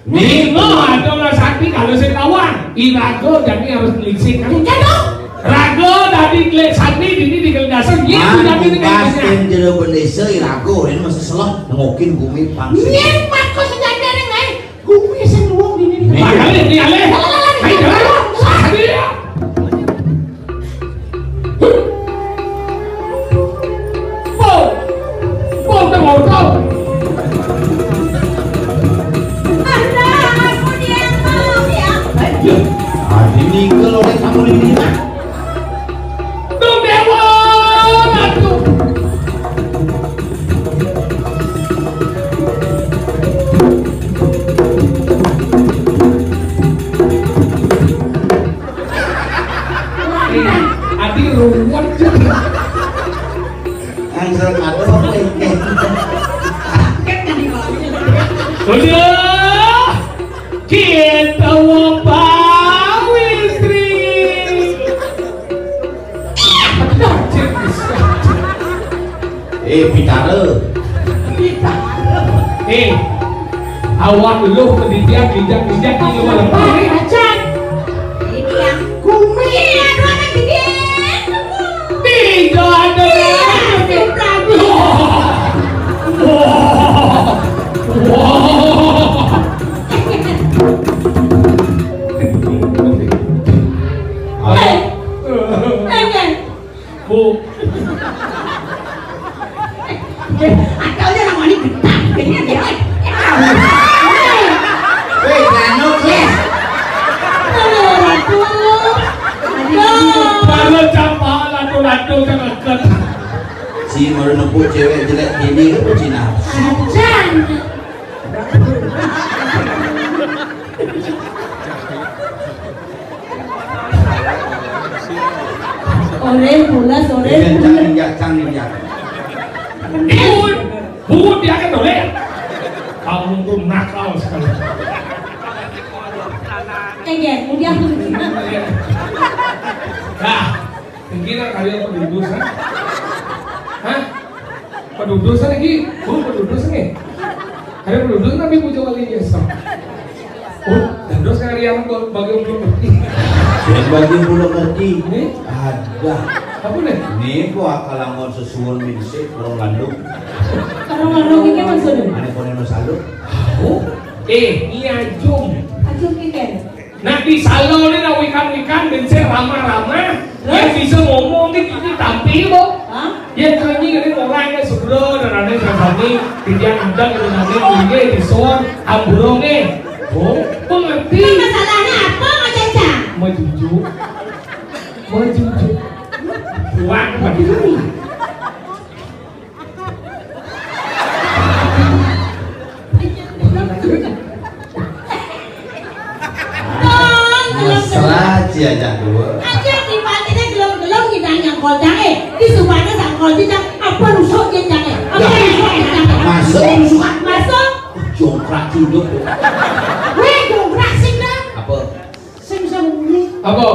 Nih, lo ada nak sakti kalau saya tawang. Iraga jadi harus nelisik kan? Iya dong. Raga dadi klik sandi dini di Kali Dasa. Iya, man, sudah ini bukas kayaknya. Tim jero bendesa iraga ini masih selah nengokin Gumi pangsi. Iya, Mas, kok senjata ning ae. Kuwi sing wong dini iki. Nih. Makane iki ale. Ayo, jalan. Sadi ya. Po. Po, tengok, tengok. Anak, aku dia mau, ya. Ayo. Adi ninggal oleh kamu ini, nah. Duh, Dewa, aduh. Adi ruwet. Langsung aduh, apa ini? Udah. Kita wong pawistri. Eh, pitara. Eh, awak lu pendidian bijak-bijak di luar. Acan. Ini yang kumi. Aduh, anak gede. Tidak ada. Iya, Prabu. Wah. Wah. Wah. Apa? Eh, eh. Bu. Eh, akalnya namanya getah, kayaknya dia. Weh, Rano, weh. Aduh, Ratu. Aduh. Baru campak, latu-latu, cakep. Si baru nempuh cewek jelek ini, lu Cina. Ajan. Oreh, bolas, oreh. Iya, cang, iya, cang, iya. Bungut, bungut dia kan, oreh. Kamu tuh nakal sekali. Eh, ya, udah. Nah, pikiran kalian penduduk, ha? Hah? Padudusan lagi, oh, padudusan nih. Ada padudusan tapi puja wali biasa. Oh, terus kalian bagian belum ngerti. Yang bagian belum ngerti. Ini? Ada. Apa nih? Ini gua kalangan sesuwun minsik, orang landung. Orang landung ini maksudnya? Aneh kono salut. Oh, eh, ini ajum. Ajum ini. Nah, di salon ini nak wikan-wikan, ben sing ramah-ramah. Terus? Yang bisa ngomong di, di tampil, Bu. Hah? Ya, kami ini orang yang segera dan ada yang sami, tidak ada yang sami, ini di soal amburongnya. Bu, pengerti. Nah, masalahnya apa, Mak Caca? Mau jujur. Mau jujur. Buang, Pak. Mesra aja, Cak, dua. Aja di patiné gelem-gelem ngidang nyangkol cangé. Di supané sangkol cicak, apa rusuk cicak? Apa rusuk cicak? Masuk rusukan. Masuk. Jongkrak cunduk. Wéh, jongkrak sing dah. Apa? Sing sembunyi. Apa?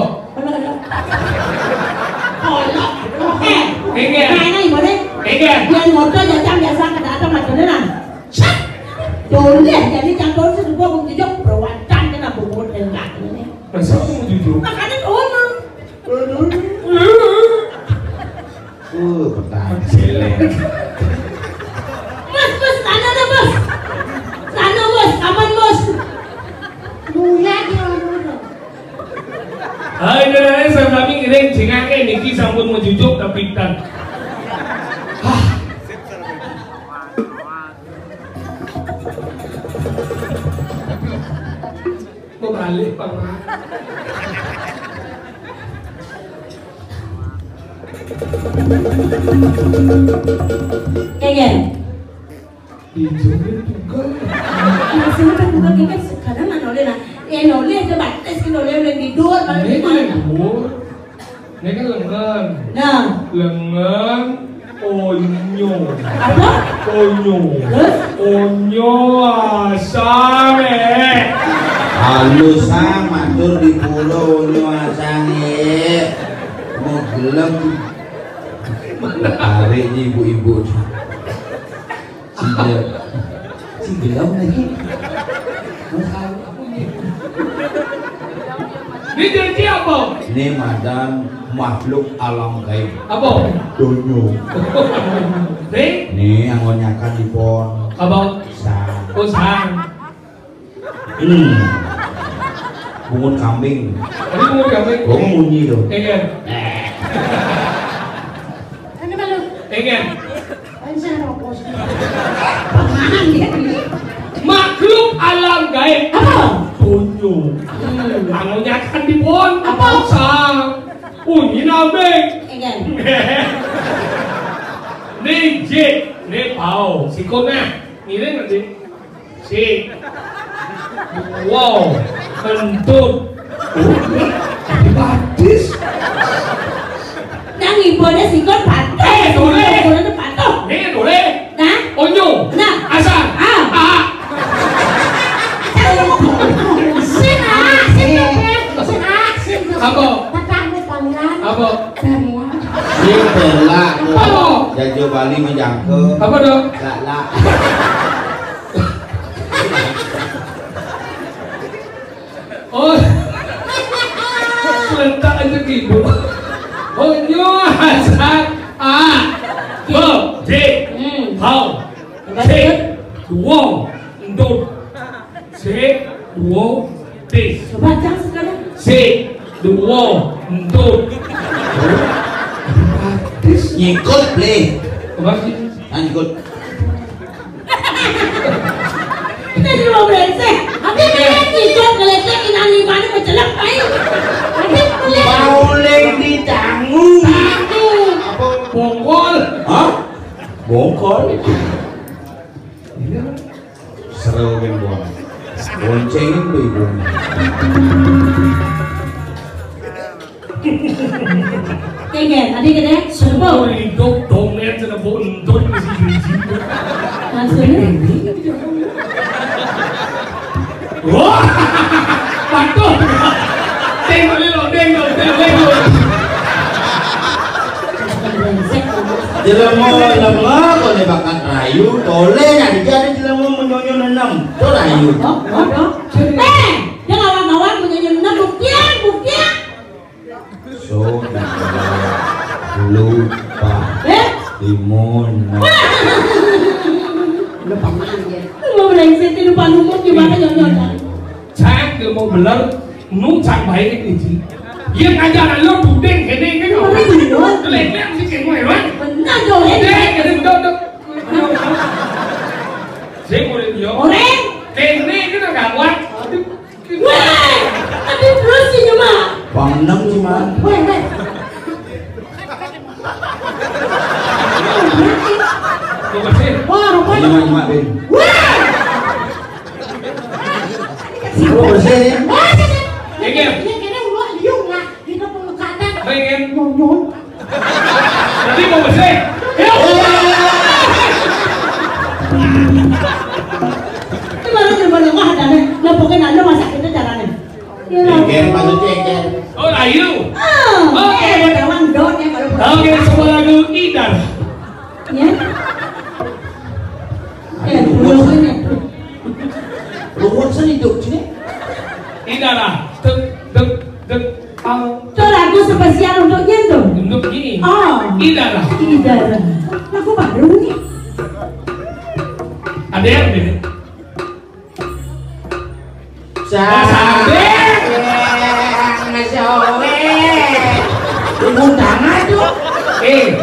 Kolok. Eh. Enggak. Nah, ini boleh. Enggak. Yang modal jajang biasa kena ada madonenan. Set. Boleh jadi campur sedupa wong jujur berwacan kena bubur enggak ini. Masa aku mau jujur? Makanya turun. Uh, petang jelek. Mas, mas, sana dah, mas. Sana, mas, aman, mas. Mulia dia, mulia. Hai, derane sami ngiring jingake niki sampun mejujuk kapitan. Hah. Kok balik, Pak? Iya, iya. Dijungkir juga. Maksudnya kan bukan kita sekarang nggak noleh lah. Ya noleh aja batas kan noleh udah tidur, kalau ini kita noleh nggak. Tidur. Ini kan lengan. Nah. Lengan, onyo. Apa? Onyo. Terus? Onyo asam, eh. Halus, Sang, matur di pulau, onyo asam, eh. Mau gelem. Tarik nih ibu-ibu. Sing gelem. Sing gelem lagi. Ini janji apa? Ini madan makhluk alam gaib. Apa? Donya. Nih? Nih, anggon nyakan dipun. Apa? Sang. Oh, sang. Hmm. Bungut kambing. Ini bungut kambing. Oh, munyi tuh. Iya. Eh. Ini malu. Iya. Makhluk alam gaib. Apa? Donya. Hmm. Anggon nyakan dipun. Apa? Sang. Bunyi nambing. Iya. Nih, jik. Nih, pau. Sikutnya. Ngiring nanti. Si. Wow. Kentut. Oh, batis. Nang ibune sikut batis. Eh, boleh. Ibune patuh. Nih, boleh. Nah. Onyo. Nah. Asal. Ah. Ah. Sing, ah, sing, sing, sing, ah, sing. Apa? Tetangga, pangeran. Apa? Berlak. Sing berlak. Apa? Jajo Bali menjangkau. Apa dong? Lak, lak. Oh. Serentak aja gitu. Oh, nyo, hasrat. Ah. Bo, dik. Hmm. Hau. Sik, duo, entut. Sik, duo, tis. Coba, Cang, sekarang. Sik, duo, entut. Tis. Nyikut, Ble. Apa sih? Nah, nyikut. Kita di rumah brengsek. Apa sih? Nyikut, ngelecek, inang, gimana, mencelak, ayo. Apa sih? Mau lagi ditanggung. Tanggung. Apa? Bongkol. Hah? Bongkol. Iya. Seru kan, Bang? Boncengin tuh ibu. Kengken, tadi kita semua hidup domen kena bau entut mesti biji. Maksudnya? Wah, patuh. Tengok dulu, tengok, tengok, tengok. Brengsek. Jelema lemah, boleh bakat rayu, toleh, nah, dia ada jelema menyonyo nenem. Tu rayu. Oh, oh, oh. Eh, dia kawan-kawan menyonyo nenem, buktian, buktian. So, lupa. Eh? Timun. Lupa mana dia? Lu brengsek, lupa lumut gimana, nyonyo? Cang, dia mau beler. Nu cang baik ni, Ji. Dia ngajar lu budeng kene ke kau. Orang duluan. Kelek-kelek si ceng gue, Wan. Benar, dong. Dek, kene dok, dok. Ceng gue dia. Orang. Kene ke nak gawat. Aduh. Weh, tapi terus sih cuma. Bang enam cuma. Weh, weh. Kau bersih. Wah, rupanya. Cuma, cuma, Bin. Weh. Lu bersih, ya? Ini kena ulah liung lah. Kita pengelukatan. Pengen. Nyonyo. Tapi mau bersih. Ya. Ini baru coba nengah dan nah, pokoknya anda masak itu caranya. Ya. Pengen, maksudnya, pengen. Oh, ayo. Ah, oke. Eh, kawan dot ya kalau. Oke, semua lagu Idar. Ya. Eh, belum ini. Ruwet seni dok sini. Idara. Dek, dek, dek. Au. Itu lagu spesial untuknya tuh. Untuk ini. Oh. Idara. Idara. Lagu baru nih. Ada yang beda? Sampai. Ngasih. Undangan tuh. Eh.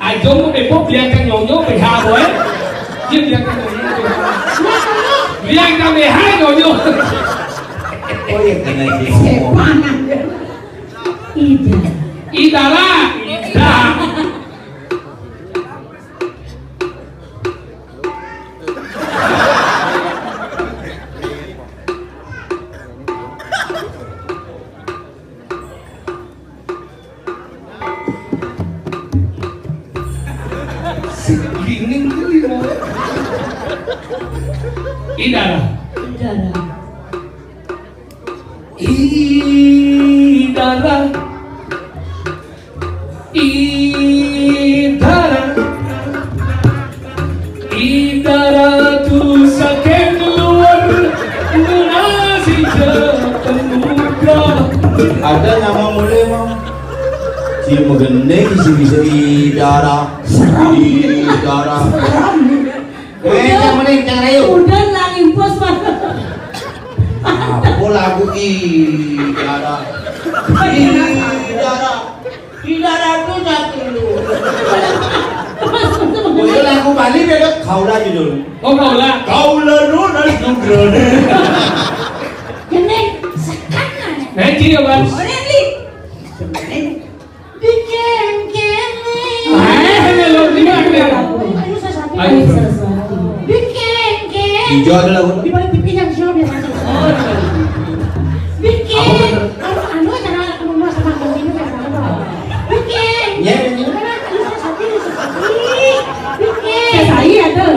Ajo mau depok biarkan nyonyo B H boy. Dia biarkan nyonyo B H. Biarkan B H nyonyo. Oh iya, kena ini ngomong. Sepanang. Ida. Idara. Ida. Segini tuh ya. Idara. Idara. Idara. Idara. Idara tu saking luar, nasi sepenuhnya. Ada nama mulai mau. Si megene isi bisa idara. Seram. Idara. Seram. Weh, udah, jangan mending, jangan ayo. Udah lah, impos, Pak. Apa lagu idara? Idara. Idara tu satu lu. Itu lagu Bali beda kaula judul. Oh, kaula. Kaula nu dan nugrane. Jeneng sekarang. Eh, kiri, Bang. Orang li. Dikengkene. Eh, lo di mana? Ayo, Saraswati. Ayo, Saraswati. Dikengkene. Hijau ada lagu. Di balik T V yang show biasa. Oh, iya. Dikeng. Apa bener? Anu, anu, cara aku mau sama kamu ini, cara apa? Dikeng. Ya, ya, ya. Mana? Ayo, Saraswati, Saraswati. Dikeng. Saya, saya ada.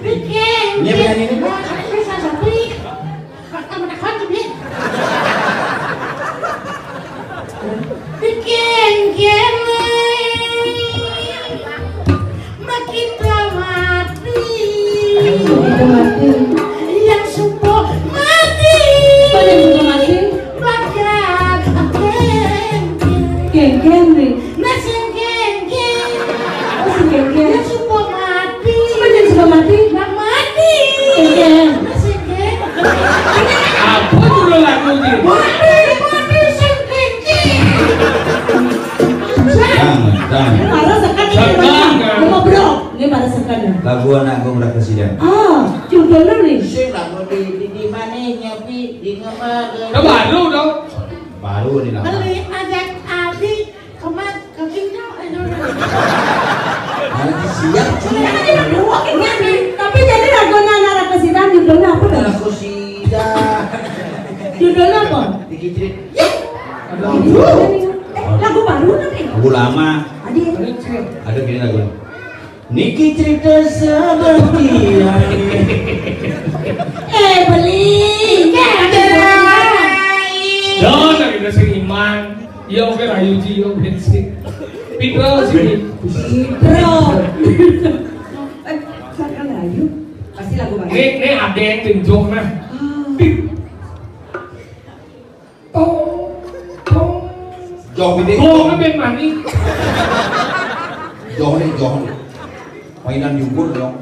Dikeng. Ya, penyanyi ini. Ayo, Saraswati. Pertama kali, Bi. Bikin kene makin dramati. Makin dramati. Yang supo mati. Apa yang supo mati? Bakal kengken. Kengken, Bi. Nah, sing kengken. Oh, sing kengken. Yang supo mati. Apa yang supo mati? Nah, mati. Kengken. Nah, sing kengken. Apa judul lagu ini? Mati, mati, sing kengken. Jangan, jangan. Ini baru sekat ini, Bang. Apa, Bro? Ini baru sekat, ya. Lagu anak gue udah presiden. Ah, judulnya nih. Sing lagu di, di, di mana nyapi, di ngemar. Baru dong. Baru nih lagu. Beli aja abi. Kemat, kacingnya, eh, dulu. Nanti siap, Ci. Tapi jadi lagu anak-anak kesidan judulnya apa, Bang? Anak kesidan. Judulnya apa? Dikicrit. Ya. Aduh. Eh, lagu baru tapi. Lagu lama. Adi. Ada gini lagu. Niki cerita seperti ini. Eh, beli. Don, lagi udah sing iman. Iya, oke, rayu, Ji, iya, bensin. P Bro, sini. Bro. Eh, silakan, ayo. Pasti lagu baru. Ini, ini ada yang tunjuk, nah. Ah. Tong, tong. Joh ini. Gong apa yang manis? Joh ini, joh ini. Mainan jumbo dong.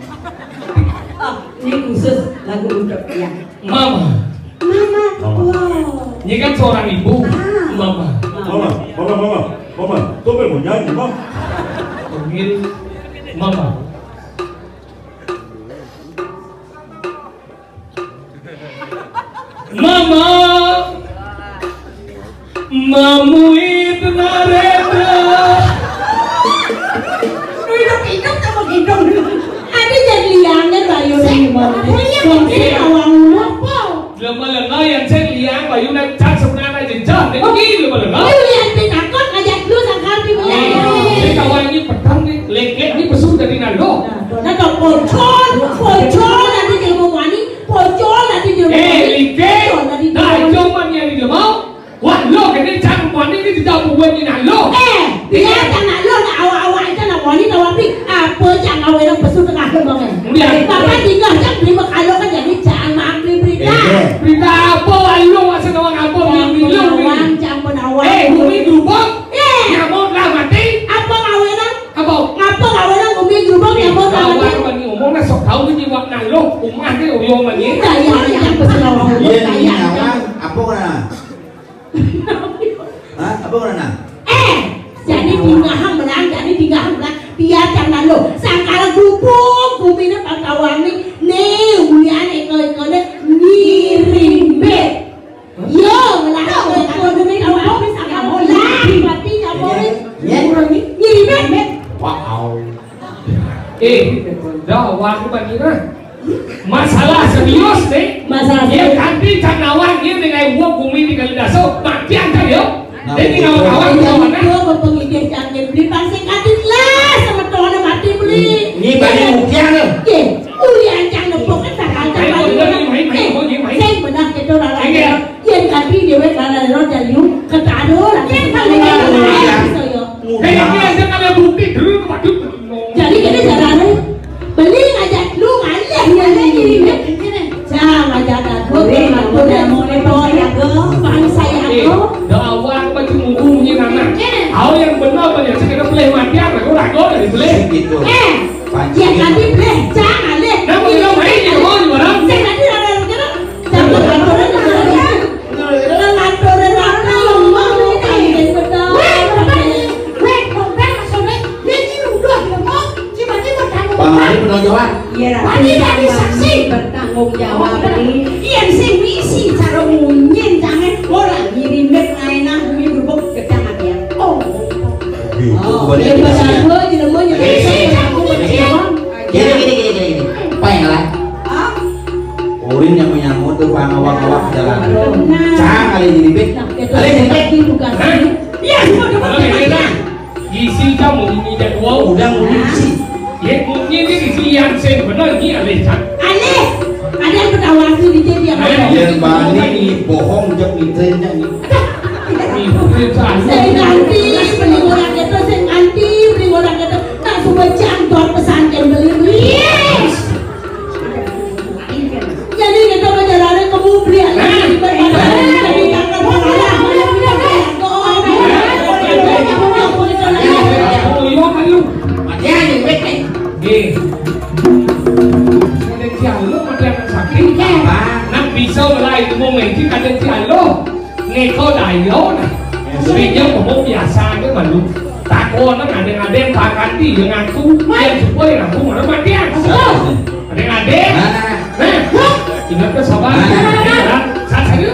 Oh, ini khusus lagu untuk ya. Mama. Mama. Mama. Wow. Ini kan seorang ibu. Ah. Mama. Mama, mama, mama, mama. Tuh mau nyanyi, Mama. Panggil Mama. Mama, mamuit nareda. Hidup-hidup sama gitu. Ada jadi liangnya bayu di mana? Saya awang apa? Lama-lama yang saya liang bayu nak cak sebenarnya jejak. Ini lama-lama. Liang ditakut ngajak lu sangkar di mana? Ini kawan ini petang nih, leket ini pesu dari nando. Nah, pocol, pocol nanti dia mau wani. Pocol tadi dia. Eh, Lite. Pocol tadi dia. Nah, cuma yang dia mau. Wah, lo kene cang wani ni tidak buat ni nak lo. Eh, dia tak nak lo, nak awak-awak aja nak wani, nak wapi. Apa cang awak nak pesu tengah lo, Bang, eh? Kemudian. Bapak tinggal cang beli bekal lo kan jadi cang maaf beli berita. Eh, eh. Berita apa, wah, lo masa nawang apa, beli, beli lo, beli. Nawang, cang penawang. Eh, bumi berubah. Eh. Nyamuk lah mati. Apa ngawinang? Apa? Ngapa ngawinang umi gerubung nyamuk lah mati? Awak bani ngomong nak sok tahu ni wak nang lo, umah ni uyong bani. Iya, iya, iya, pesu nawang. Iya, ni nawang. Apa kena? Hah? Apa kena? Eh, jadi tinggal menang, jadi tinggal menang. Dia jangan lo. Sangkala gubuk, bumi ni pangkawang ni. Ni, ulian eko-eko ni ngirim bet. Yo, lah, aku ekonomi tahu apa sama bola. Berarti nggak boleh. Ya, ya. Ngirim bet. Wow. Eh, dah, wah, aku bagi lah. Masalah serius nih. Masalah serius. Ya, tapi tak nawar dia dengan gua bumi di kali daso, mati aja ya. Jadi kawan-kawan, kawan, eh. Itu pengidih cangkir beli pangsit kadit lah, sama tuan mati beli. Ini balik mukian nih. Ye, uli ancang nepuk kan tak ancang balik. Main, main, main, main, main. Saya benar gitu lah. Iya. Yen kadhi dhewek lara lero dalem ketaro lan. Yen kadhi dhewek lara lero dalem. Hei, iki aja kalian bukti dulu, waduh. Jadi kene jarane beli ngajak lu ngalih ya ngene. Jang aja takut, takut ya mau bangsa ya aku. Dakwah apa cuma ngomongin anak? Kau yang benar banyak sih kena boleh mati apa kau ragu dari boleh. Gitu. Eh, ya kadhi boleh jang alih. Namun yang main di rumah di mana? Sing kadhi lara lero. Weh, Bang, maksudnya, dia ini udah, dia mau, cuma dia bertanggung jawab. Bang, ini bertanggung jawab. Iya, Ratu. Bertanggung jawab, Ri. Iya, sing misi cara munyin, jangan orang ngirim bet ngainah, bumi berubah, gedang hati ya. Oh. Gitu, oh, boleh. Iya, Bang, aku aja, mau nyuruh. Iya, iya, iya. Gini, gini, gini, gini, gini. Apa yang lah? Hah? Ulin yang menyambut tuh pangawak-awak jalan. Benar. Cang, alih jadi bet. Nah, gitu. Alih jadi bet. Hah? Iya, sudah. Alih jadi bet. Isi cang mau ini jadwal. Udah mau isi. Ya, mungkin ini isi yang sing benar ini alih cang. Alih. Ada yang ketawa tuh di jadi apa? Alih. Yang bani ini bohong jek ni trennya ni. Saya ganti, beli orang kata, saya ganti, beli orang kata. Tak semua cang tuan pesan yang beli. Yes. Jadi kita berjalan ke publik. Jadi kita berjalan. Ada yang baik, eh? Nggih. Kadang si Aloh, kadang sakti. Nang bisa lah itu mau ngaji, kadang si Aloh. Ngeko dayo nah. Pinjam ngomong biasa aja malu. Takon nang ada-ada yang pakanti yang ngaku, yang supaya ngaku mana matian. Ada-ada. Nah, ingat ke sabar. Nah, nah, nah. Saat saya